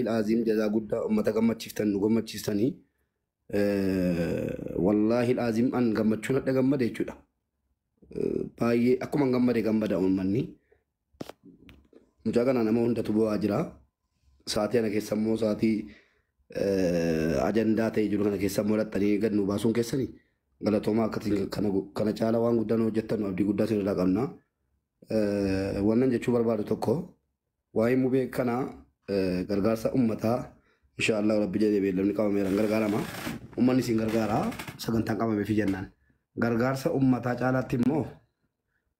Wallaahi jazaa guddaa uummata gammachiiftan nu gammachiistanii, wallaahi laazim an gammachuun hadha gammade jechuudha. Baay'ee akkuma gammade gammada uummanni. Mucaa kana nama hundatu bu'aa jira. Sa'aatii kana keessa immoo sa'aatii ajandaa ta'e jiru kana keessa immoo dhaxxanii gad nu baasuun keessanii galatoomaa. Akkasiin kana caala waan guddaa nu hojjettan abdii guddaa isin irraa qabna. Wannan jechuu barbaadu tokko, waa'ee Mubee kana gargaarsa uummataa, inshaallah Rabbi jedhee beellamni qabameera, hin gargaarama. Uummanni isin gargaara sagantaan qabamee fi jennaan. Gargaarsa uummataa caalaatti immoo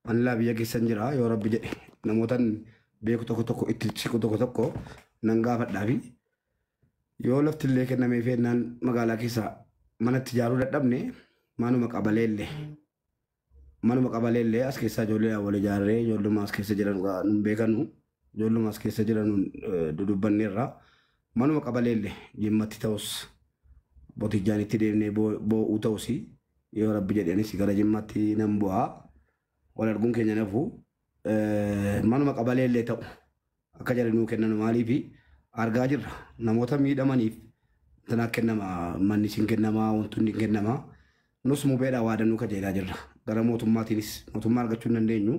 ani laa biyya keessan jira, yoo Rabbi jedhe namootan beeku tokko tokko itti siqu tokko tokko nan gaafadhaa fi yoo lafti illee kennamee feennaan magaalaa keessa manatti ijaaruu dadhabne, manuma qabaleellee as keessaa ijoollee wal ijaarree, ijoolluma as keessa jiran nun beekanu, ijoolluma as keessa jiran dudubbanneerra, manuma qabaleellee Jimmatti ta'us Botijaanitti deemnee boo'uu ta'us, yoo Rabbi jedhanis gara Jimmaatti nan bu'aa, wal arguun keenya nafu, manuma qabaleellee ta'u akka jala nuu kennan. Maaliifi argaa jirra, namoota miidhamaniif tanaa kennama, manni siin kennama, wantoonni hin kennama. Nus Mubeedhaa waadannuu kajeelaa jirra. Gara mootummaatiinis mootummaa argachuu hin dandeenyu.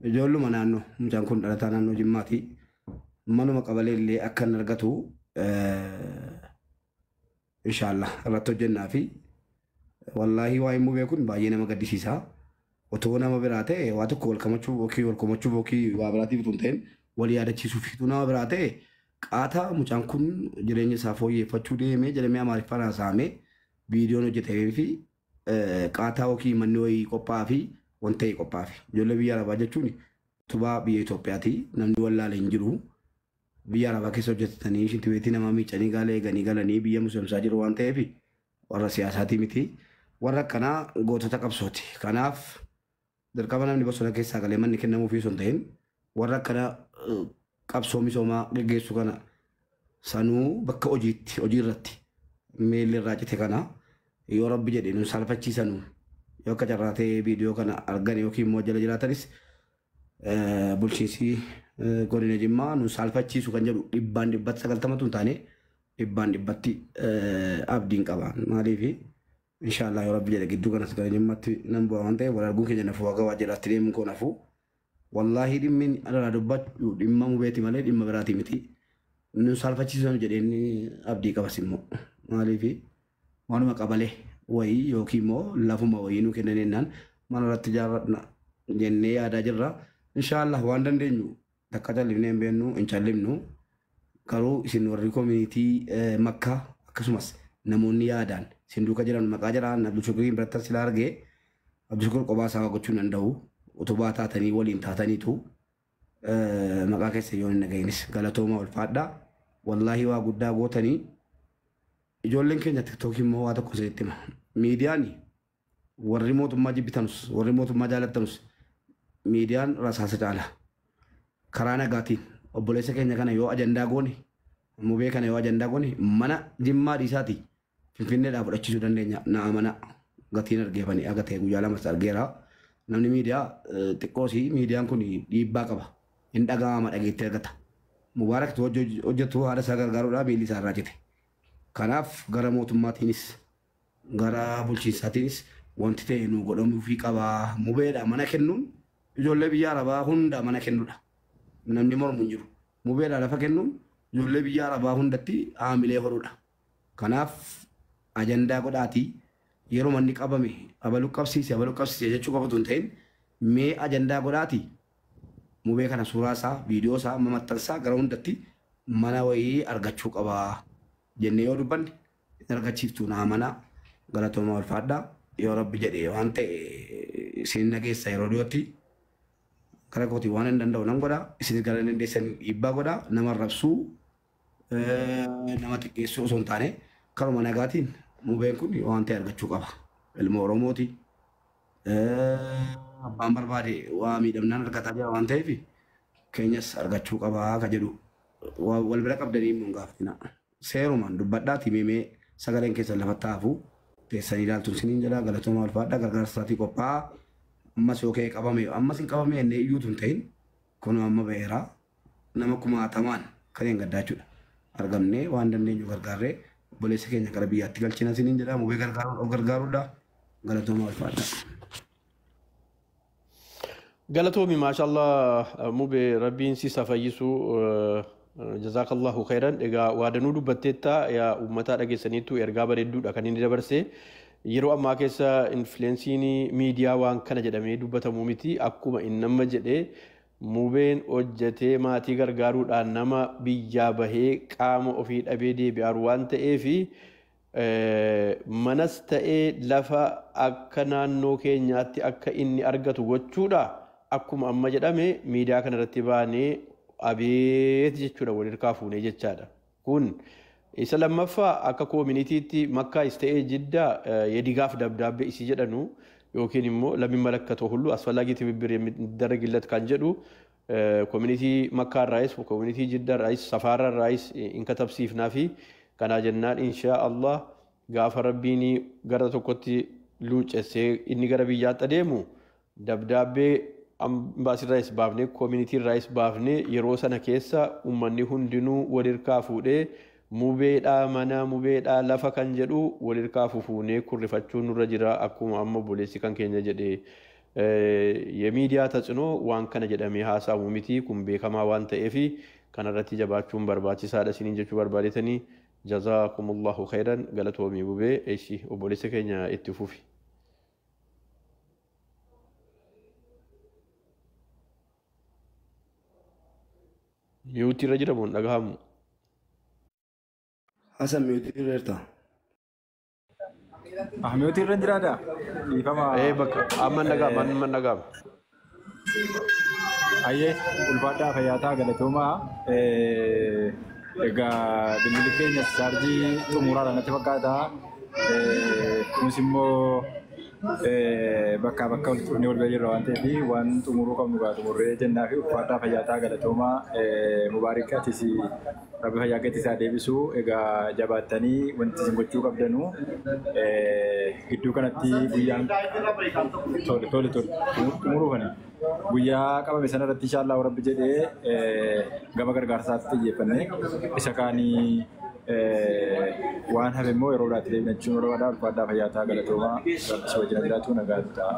Ijoolluma naannoo, mucaan kun dhalataa naannoo Jimmaati, manuma qabaleellee akka hin argatu inshaallah irratti hojjennaa fi wallaahi waa'ee Mubee kun baay'ee nama gaddisiisa. Otoo nama biraa ta'e waa tokko wal kamachuu yookiin wal komachuu yookiin waa biraatiif utuu hin ta'in wal yaadachiisuuf, utuu nama biraa ta'e qaata mucaan kun jireenya isaa fooyyeffachuu deemee jedhamee Amaariffaan haasa'amee viidiyoon hojjetamee fi qaataa yookiin manni wayii qophaa'aa fi wanta ta'e qophaa'aa fi ijoollee biyya Arabaa jechuun utubaa biyya Itoophiyaati, namni wallaale hin jiru. Biyya Arabaa keessa hojjetatanii shintibeetii nama miicanii gaala eeganii galanii biyya muslimsaa jiru waan ta'eef warra siyaasaatii miti. Warra akkanaa gootota qabsooti. Kanaaf dirqama namni bosona keessaa galee manni kennamuufii osoo hin ta'in, warra akkana qabsoo misoomaa geggeessu kana sanuu bakka hojiitti hojii irratti miilli irraa cite kana, yoo Rabbi jedhe nu salphachiisanu, yoo akka carraa ta'ee viidiyoo kana argan yookiin immoo jala jiraatanis, bulchiinsi godina Jimmaa nu salphachiisu kan jedhu dhibbaan dhibbatti 90tu hin taane dhibbaan dhibbatti abdiin qaba. Maaliif inshaallah yoo Rabbi jedhe gidduu kanas gara Jimmaatti nan bu'a waan ta'eef wal arguun keenya nafuu, haga waajjiraatti deemuun koo nafuu. Wallaahi dhimmi irraa dubbachuu dhimma Mubeeti malee dhimma biraati miti. Nu salphachiisan jedheen abdii qabas immoo. Maaliif waanuma qabalee wayii yookiin immoo lafuma wayii nu kennan jennaan mana irratti ijaarradna jennee yaadaa jirra. Inshaallah waan dandeenyu takka callifnee hin beeknu, hin callifnu. Garuu isin warri community Makkaa akkasumas namoonni yaadaan isin duuka jiran maqaa jiraan Abdulshukuriin biratti sila argee, Abdulshukur kophaa isaa gochuu hin danda'u. Utubaa taatanii waliin taataniitu maqaa keessa yoo hin dhaga'inis galatooma, ulfaadhaa. Wallaahi waa guddaa gootanii. Ijoolleen keenya TikTokii immoo waa tokko isinitti hima. Miidiyaan warri mootummaa jibbitanus warri mootummaa jaalattanus miidiyaan rasaasa caala. Karaa nagaatiin obboleessa keenya kana yoo ajandaa goone, Mubee kana yoo ajandaa goone, mana Jimmaa dhiisaati Finfinneedhaa fudhachiisuu dandeenya. Na amana, gatiin argeefanii aga ta'e guyyaa lamas argeera. Namni miidiyaa xiqqoosii miidiyaan kun dhiibbaa qaba. Hin dhaga'ama, dhageetti argata. Mubaarak hojjetu haadha isaa gargaaruudhaa miilli isaa irraa cite. Kanaaf gara mootummaatiinis gara bulchiinsaatiinis wanti ta'e nu godhamuufii qaba. Mubeedha mana kennuun ijoollee biyya Arabaa hunda mana kennuudha. Namni mormu hin jiru. Mubeedha lafa kennuun ijoollee biyya Arabaa hundatti haamilee horuudha. Kanaaf ajandaa godhaatii yeroo manni qabame abaluu qabsiise abaluu qabsiise jechuu qofatu hin ta'in, mee ajandaa godhaatii Mubee kana suuraa isaa, viidiyoo isaa mamaxxansaa, gara hundatti mana wayii argachuu qabaa jennee yoo dubbanne hin argachiiftu, naa mana. Galatooma, ulfaadhaa. Yoo Rabbi jedhe waan ta'e isin nageessa yeroo dhiyootti. Gara kootii waan hin danda'u nan godha, isinis gara dandeessan dhiibbaa godha. Nama arrabsuu, nama xiqqeessuu osoo hin taane, karuma nagaatiin Mubeen kun waan ta'e argachuu qaba. Ilma Oromooti. Abbaan barbaade waa miidhamnaan argataa jira waan ta'eef keenyas argachuu qabaa ka jedhu wal bira qabdanii immoo hin gaafatina. Seerumaan dubbadhaati meemee sagaleen keessan lafatti hafu teessanii ilaaltuun siniin jedha. Galatooma, ulfaadhaa. Gargaarsa isaatii qophaa'a. Ammas yoo ka'e qabame, ammas hin qabame jennee iyyuutu hin ta'in, kun amma ba'eera. Nama kumaatamaan kan hin gaddaa jechuudha. Argamnee waan dandeenyu gargaarree obboleessa keenya gara biyyaatti galchina isiniin jedha. Mubee gargaaruun of gargaaruudha. Galatoomaa, ulfaadha. Galatoomi, maashaallah Mubee, rabbiin si fayyisu, jazakallahu khairan. Egaa waadanuu dubbatteetta, yaa uummataa dhageessaniitu, ergaa bareedduudha kan inni dabarse. Yeroo ammaa keessa influence-iin miidiyaa waan kana jedhamee dubbatamu miti. Akkuma inni amma jedhee, Mubeen hojjetee maatii gargaaruudhaan nama biyyaa bahee qaama ofii dhabee deebi'aaru waan ta'eefi, manas ta'ee lafa akka naannoo keenyaatti akka inni argatu gochuudha. Akkuma amma jedhame miidiyaa kanarratti baanee abeet jechuudha, wal hirkaa fuunee jechaadha. Kun isa lammaffaa, akka community-tti Makkaas ta'ee Jiddaa የድጋፍ ደብዳቤ isii jedhanu yookiin immoo ለሚመለከተው ሁሉ አስፈላጊ ትብብር የሚደረግለት kan jedhu community Makkaarraayis, community Jiddaarraayis, Safaararraayis in katabsiifnaa fi kanaa jennaan, inshaa Allah gaafa rabbiin gara tokkotti luucessee inni gara biyyaatti adeemu, dabdaabbee ambaasirraayis baafnee, community-rraayis baafnee, yeroo sana keessa uummanni hundinuu wal hirkaa fuudhee Mubeedhaa mana, Mubeedhaa lafa kan jedhu wal hirkaa fufuunee kurrifachuun nurra jira. Akkuma amma obboleessi kan keenya jedhee, የሚዲያ ተጽዕኖ waan kana jedhamee haasa'amu miti, kun beekamaa waan ta'eefi kanarratti jabaachuun barbaachisaadha isiniin jechuu barbaadetanii. Jazaakumullahu khairan, galatoomii Bubee. Eeshi, obboleessa keenya itti fufi. Mute irra jira moo hin dhagahamu? Hasan, mute irra jirta. Mute irra jiraadha. Dhiifama. Ee, bakka amma hin dhaga'ama, amma hin dhaga'ama. Ayyee, ulfaadhaa, fayyaataa, galatoomaa. Egaa bilbilli keenya chaarjii xumuraadha natti fakkaata. Kunis immoo bakkaa bakka walitti dhufnee wal bira jirra waan ta'eef, waan xumuruu qabnu gaa xumurree jennaa fi ulfaadhaa, fayyaataa, galatoomaa. Mubaarik, atis rabbi fayyaa keetti isaa deebisu. Egaa jabaattanii wanti isin gochuu qabdanu gidduu kanatti guyyaan tole tole tole xumuruufani. Guyyaa qabame sanarratti inshaallah rabbi jedhee gama gargaarsaatti xiyyeeffanne, isa kaanii waan hafe immoo yeroo biraatti deebina jechuun barbaada. Ulfaadhaa, fayyaataa, galatoomaa, rabbi si wajjin jiraatu, nagaa ta'a.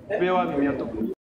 Bubee waan mi'a tokko.